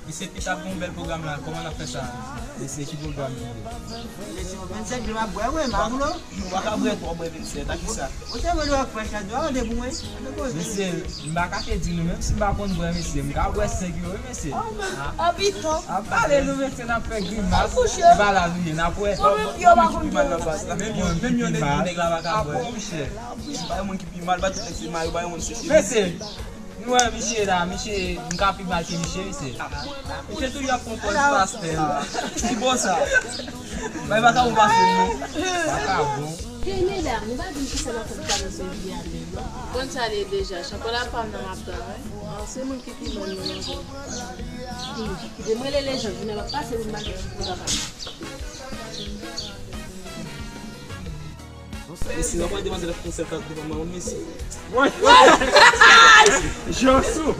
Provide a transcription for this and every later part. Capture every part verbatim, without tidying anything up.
Mesye Pita ap gen yon bèl pwogram la, kòman n ap fè sa? Mesye, ki pwogram nou ye? Mesye, vennsenk jou m ap bwè, wi, m ap bwè. Ou pa ka bwè twò, bwè vennsenk, a ki sa? Ou se mwen dwe ak frèch la, dwe randevou mwen. Mesye, m pa ka te di nou, menm si m pa konn bwè, mesye, m ka bwè senk yo, wi, mesye. Ah, pito. Ap pale nou, mesye, n ap fè grimas. Mouche. Se pa la nou ye, n ap wè. Mwen menm, yo pa konn bwè. Menm yo, menm yo, nèg la pa ka bwè. Mouche. Bay moun ki pi mal, ba tout nèg se mal, bay moun se cheri. Mesye, nou wè misye la, misye, m ka pi mal ke misye, mesye. Misye toujou ap pran pòz pastè la. Ki bon sa? Bay vakabon pase nou. Vakabon. Hey, medam, nou pa di m kisa n ap fè pou kado Sevi a menm, non? Konn sa l ye deja, chanpò la pa m nan m ap tann, wi. An, se moun ki pi mal nan zòn. Kite mwen rele lejand, jounen m ap pase pou m ba l chanpò la pa m. E si w ap mande manzè fè konsèy, pa devan mwen, mesi. Jan sou.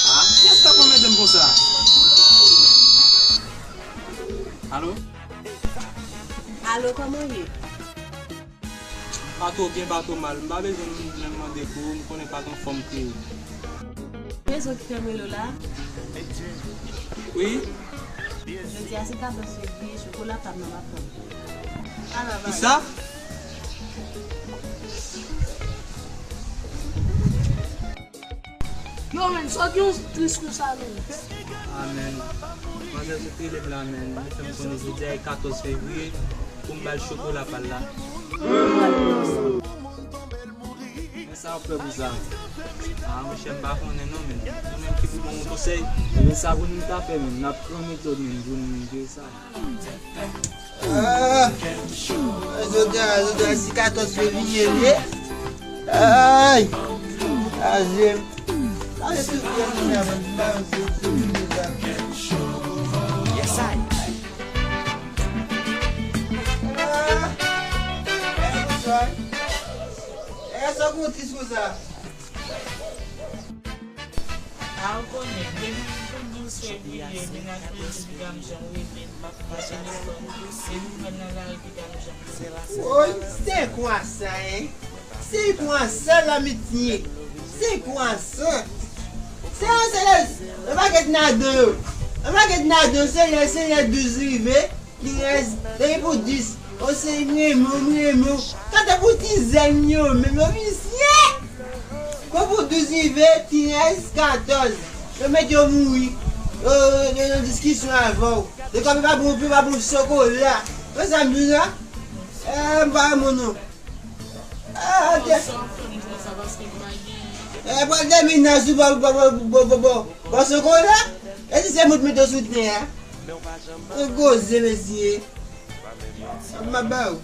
Ah, kiyès k ap anmède m konsa? Alo? Alo, kòman w ye? Pa twò byen, pa twò mal. M pa bezwen menm mande pou ou, m konnen pa t anfòm ke ou. Rezon ki fè m rele w la? Wi? Jodi a se katòz fevriye, chokola pa m nan m ap tann. Ala bagay. Kisa? Yo, men, sa ki yon tris konsa, men. Amèn. Manzè sot rele m la, men. Li fè m konnen jodi a e katòz fevriye pou m ba l chokola pa l la. Men sa w ap fè pou sa? Ah, monchè, m pa konnen non, men. Ou menm ki pou ban m yon konsèy. Men sa pou nou ta fè, men. N ap pran metòd, men, pou nou jere sa. Ah, jodi a, jodi a, se katòz fevriye, li ye. Ay, aje. Aje, se fevriye, avan, se fevriye, sa. Yes, I. Ah, e bonswa. E sa, kou tris konsa. A, ou konnen, depi douz fevriye, mennaj mwen di piga m janm rele m, m ap mache nan zòn, depi m pran nan lari, piga m janm rele m. Woy, se kwa sa, en? Se kwa sa, lamitye? Se kwa sa? Se, se, yon pakèt nadan yo. Yon pakèt nadan yo, se lè, se lè douz rive. Ki rès, depi pou dis, o Senyè, m renmen w, m renmen w. Kanta pou ti zèn yo, menm yo visye. Kon pou douz rive, ti rès katòz. Yo mete yo mouri. Yo, yo, yo nan diskisyon avè w. Yo kòm yo pa bon, yo pa bon chokola. Wè sa m di w la? Eh, m pa renmen w non. Ah, ok. Eh, pral de mennaj ou bò, bò, bò, bò, bò, bò, bò chokola? E si se moun mete w sou tè a? Ou koze, mesye. M ap ba ou.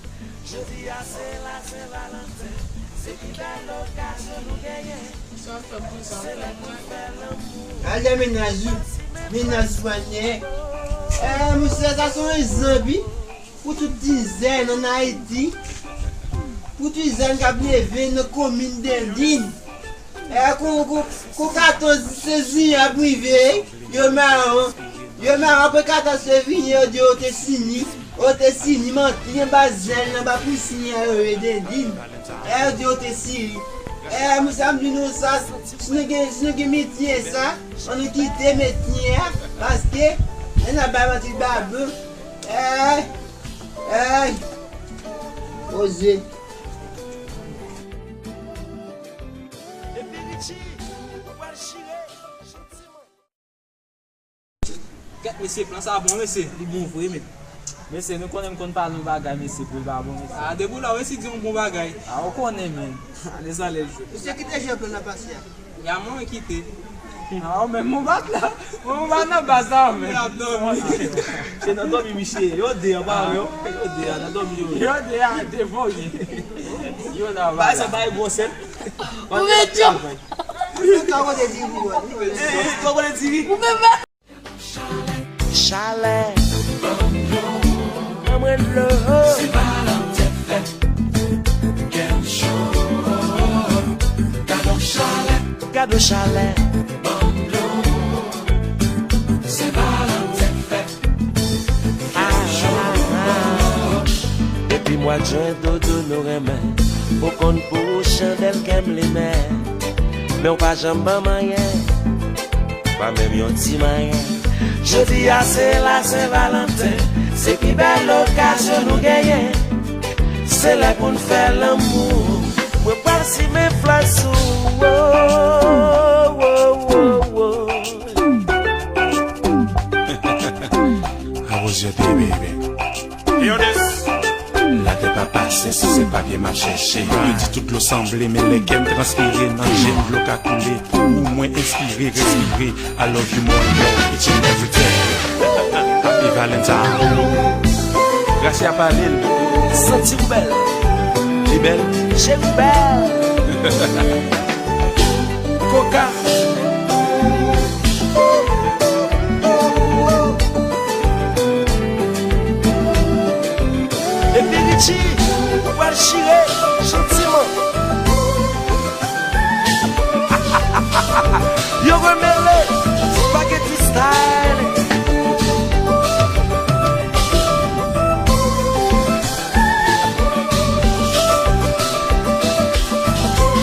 Al de mennaj ou. Mennaj ou pa nye. Eh, mesye, sa se yon egzanp, wi. Pou tout ti zèn ann Ayiti, pou ti zèn k ap leve nan komin Dendin. E kou, kou, kou katòz fevriye ap rive, yo mawon. Yo mawon apre katòz fevriye, yo di yo te sini, yo te sini, manti, anba zèl, anba pousyè, yo ye Dendin. E yo di yo te sini. E, mwen sa m di nou sa, si nou gen, si nou gen metye sa, ann nou kite metye a, paske, lè n ap bay manti babou, e, Ey! Poze. Kèt, mesye, plan sa bon, mesye. Li bon vre, men. Mesye, nou konnen m konn pale yon bagay, mesye, pou l pa bon, mesye. Ah, depi w la, w resi di yon bon bagay. Ah, ou konnen, men. Alèz, alèz. Mesye, kite jan plan nan pase a. Ya mwen kite. Ah, ou menm, ou pa t la. Ou pa nan baz la, ou menm. L ap dòmi. Se nan dòmi misye ye. Yo de a, pa yo. Yo de a, nan dòmi yo ye. Yo de a, devan yo ye. Yo la, bay sa, bay gwosè. Ou mete yo. Ou konnen diri, ou konnen diri. Ou menm. Chalè. Ban mwen dlo. Se Valantèn fèt. Kè m cho. Gade yon chalè. Gade yon chalè. Ban m dlo. Se Valantèn fèt. Ah, ah, ah. Depi mwa jen, dodo nou renmen. Ou konn pou ou chandèl kè m limen. Men w pa janm ban m anyen, pa menm yon ti manyen. Jodi a se la Sen Valanten, se pi bèl okazyon nou genyen. Se lè pou n fè lanmou. Mwen pral simen flè sou ou. Wo, wo, wo, wo. How was your day, baby? Hear this. Latè pa pase si se papye m ap chèche. Yo di tout dlo sanble, men lè kè m transpire, nan je m dlo ka koule. Pou ou mwen enspire, respire. I love you more and more, each and every day. Happy Valentine. Gracia pale l. Santi ou bèl. Li bèl. Cheri ou bèl. Coca. Epi Richie, ou pral chire jantiman. Yo remele, spaghetti style.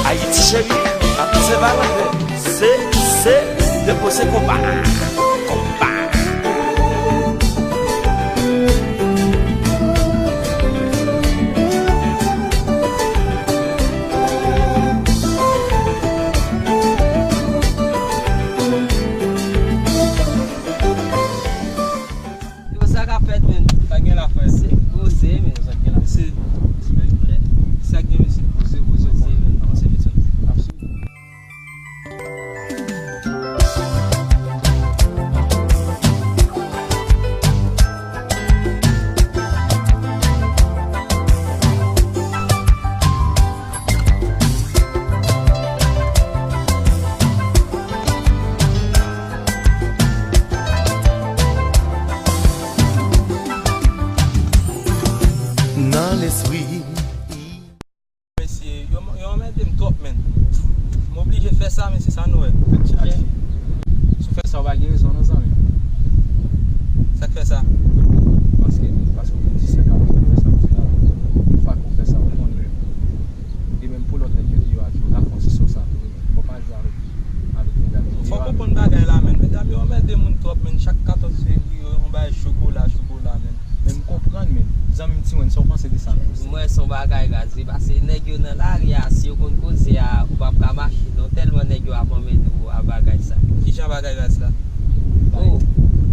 Ayiti cheri, ap Sen Valanten. Se, se, depo se konba. Konba. Yo, sa k ap fèt, menn? Sa gen la, frè? Se koze, menn. Sa gen la? Se, sa gen, mesye? Koze, koze, koze, menn. Avanse vit, menn. Nan lespri. Mesye, yo, yo anmède m twòp, menn. M oblije fè sa, men se sa nou wè. Si w fè sa, w pa gen rezon, non, zanmi. Sa k fè sa? Paske, paske w gen disèt ane, w fè sa, w fè sa. Fwa ke w fè sa, w konnen. E menm pou lòt nèg yo di yo a di yo ta fè yon ti sòs a tou, men fò w pa jwe avèk, avèk medam yo. Fò w konprann bagay la, menn. Medam yo anmède moun twòp, menn. Chak katòz fevriye, yo yon bagay chokola, chokola, menn. Men m konprann, men zanmi m Tiwen, sa w panse de sa? M wè se yon bagay raz, wi, paske nèg yo nan lari a, si yo konn koze a, ou p ap ka mache non, tèlman nèg yo ap anmède w a bagay sa. Kijan bagay raz la? Oh,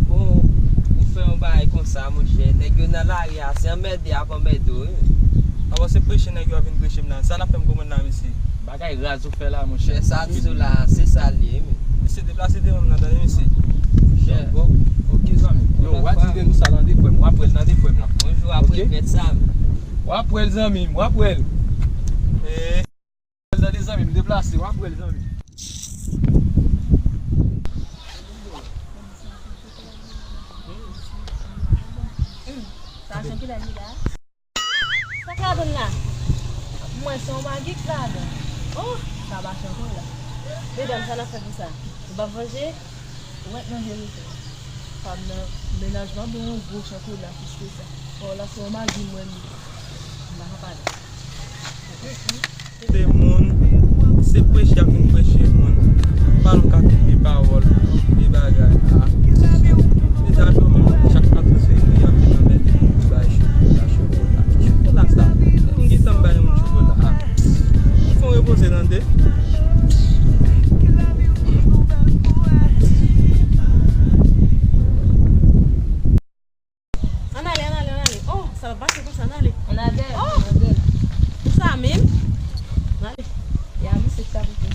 bon, ou fè yon bagay konsa, monchè, nèg yo nan lari a, se anmède y ap anmède w, wi. Alò, se preche nèg yo ap vin preche m la. Sa n ap fè m konprann la, mesye? Bagay raz ou fè la, monchè. Chè, sa m di w la, se sa l ye, men. Mesye, deplase devan m nan, tande, mesye. Chè. Bon, ok, zanmi. Yo, w a di de nou sa, tande, frè m. W ap wè l, tande, frè m, la. Bonjou, w ap regrèt sa, men. W ap wè l, zanmi m, w ap wè l. Eh. W ap wè l, tande, zanmi m, deplase, w ap wè l, zanmi m. Sa jan kilè li la? Sa k ladann la? M wè se yon magi k ladan. Oh, sa pa chante la. Medam, sa n ap fè pou sa? Nou p ap vanje? Ou mèt manje nou tou. Pa m nan mennaj m ap bwè yon gwo chokola plis ke sa. Paw la se yon magi m wè li. M pa ka pale. Se moun, se preche y ap vin preche moun. Pa nou ka koute pawòl, koute bagay la. Medam yo menm, chak maten se li y ap vin anmède moun, bay chokola, chokola. Chokola sa, m gentan bay moun chokola a. Fò repoze tande. Ann ale, ann ale, ann ale. Oh, sa pa pase konsa, ann ale. Ann ale, oh, ann ale. Sa menm. Ann ale. Ya, misye sa pou fè.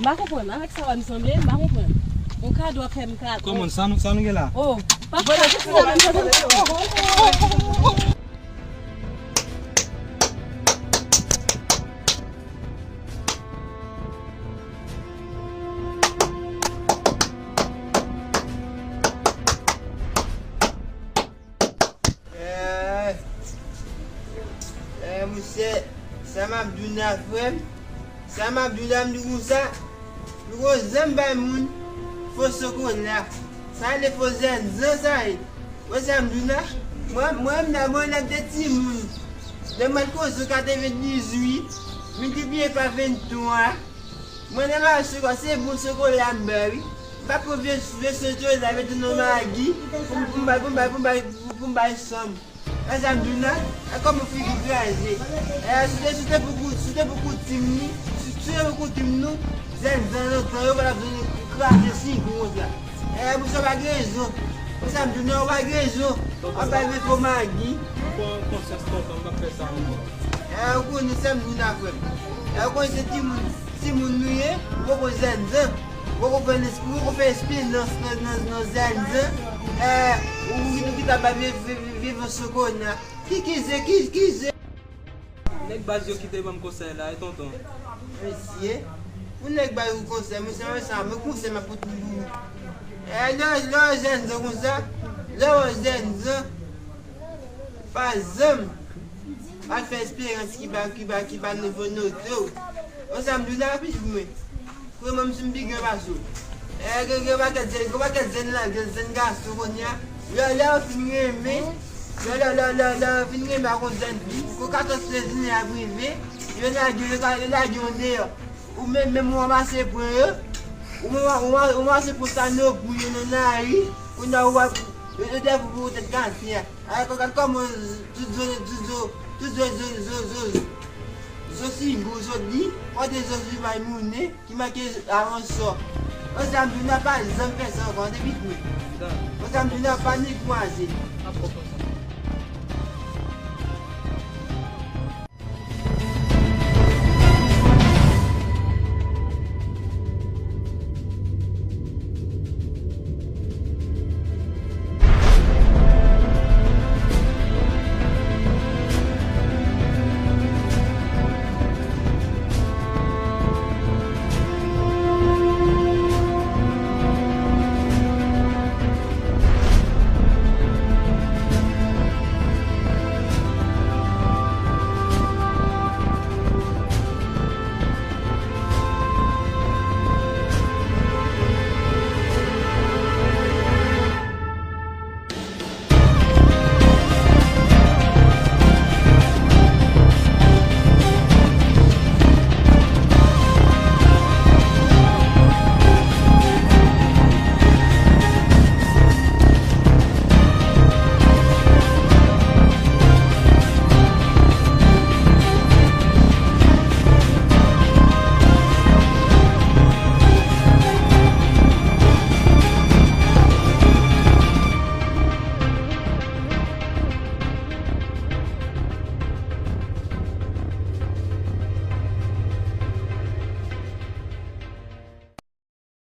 M pa konprann, avèk sa w wè m sanble, m pa konprann. Yon kado ap fè m kado. Kòman, sa nou, sa nou gen la? Oh, pa fè sa, se sa menm, sa, sa. Oh, oh, oh, oh, oh. Se sa m ap di w la, frè m. Sa m ap di w la, m di w konsa, nou gon zanm bay moun fo sokola. Sa rele fo zènzan sa ye. Wè sa m di w la? Mwen, mwen, m nan mwen nan de timoun. Lè mwen koze katrevendizuit, miltipliye pa venntwa. Mwen nan mache kwa se bon sokola m bay wi. M pa pran vye, vye sokola, vye tounen magi pou m, pou m bay, pou m bay, pou m bay, pou m bay sanm. Wè sa m di w la? A kòman figi kraze. E, si te, si te pou kou-, si te pou koutim ni, si, si te pou koutim nou, zènzan lontan yo pa t ap bezwen kraze figi konsa. E, bouch sa pa gen rezon. Wè sa m di w la, ou pa gen rezon. Ap bay vye fo magi. Pran konsyans tonton, m p ap fè sa ankò. E, ou konnen sa m di w la, frè m. E, ou konnen se timoun, timoun nou ye, ou poko zènzan. Ou poko fè, ou poko fè esperyans nan, nan, nan zènzan. E, ou, ou, ou ki ta bay vye, vye, vye, vye fo sokola. Ki, ki ze, ki, ki ze? Nèg baz yo kite ban m konsèy la, e tonton. Mesye, pou nèg ba yo konsèy, mesye, mwen sa, mwen konsèy m ap pote pou ou. E, lè, lè w jènzan konsa, lè w jènzan, pa janm al fè esperyans ki ba, ki ba, ki ba nouvo note w. Wè sa m di w la, pitit mwen. Konnen mwen menm si m pi gran pase w. E, gen, gen pakèt jèn, gen pakèt jèn la, gen jèn gason kounye a. Lè, lè yo fin renmen, lè, lè, lè, lè, lè yo fin renmen ak yon jèn fi, gon katòz trèz jounen ap rive, yo lage, yo ka, yo lage yon deyò. Ou menm, menm ou ranmase pwen yo, ou, ou, ou, ou ranmase pwen sa nan pou yo nan lari, kounye a ou ap, yo, yo dèyè pou, pou tèt katye a. Ay, gad kòman tout zo, tout zo, tout zo, zo, zo, zo, zo sibou, zo di, pote zo sibay mounen, ki make aransò. Wè sa m di w la, pa janm fè sa ankò, tande pitit mwen. Wè sa m di w la, pa ni kwaze.